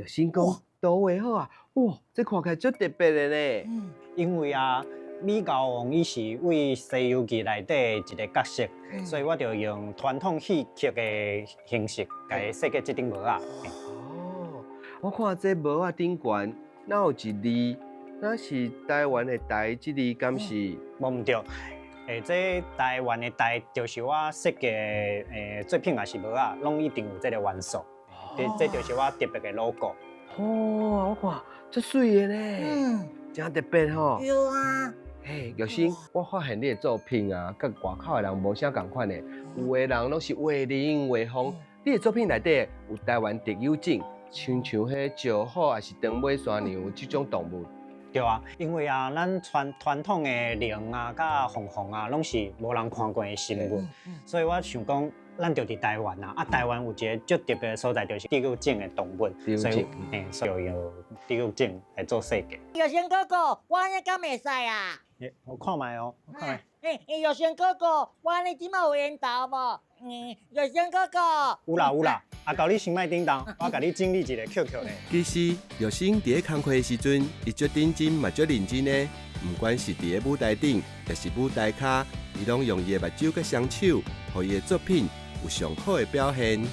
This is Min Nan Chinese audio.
玉生講圖畫好啊，哇，這看起來足特別的呢。因為啊，美猴王伊是對西遊記內底一個角色，所以我就用傳統戲曲的形式，共伊設計這頂帽仔。哦，我看這帽仔頂懸，哪有一字？若是台灣的台，這字敢是？無毋對，這台灣的台就是我設計作品抑是帽仔，攏一定有這個元素。這就是我特別的 logo。哦，我看足媠的呢，誠特別吼。對啊。嘿，玉生，我發現你的作品啊，佮外口的人無啥仝款的，有的人攏是畫龍畫鳳，你的作品內底有台灣特有種，親像彼石虎抑是長尾山羊這種動物。對啊，因為啊，咱傳統的龍啊、佮鳳凰啊，攏是無人看過的生物，所以我想講，咱就佇台灣啊，啊，台灣有一個足特別的所在，就是特有種的動物，所以，所以用特有種來做設計。玉生哥哥，我按呢敢會使啊？我看覓哦，我看覓。玉生哥哥，我按呢這馬有緣投無？玉生哥哥。有啦有啦，阿厚你先莫叮當，我共你整理一下 QQ 咧。其實玉生佇咧工課的時陣，伊足認真嘛足認真的，毋管是佇咧舞台頂，抑是舞台跤，伊攏用伊的目睭佮雙手，予伊的作品有上好的表現。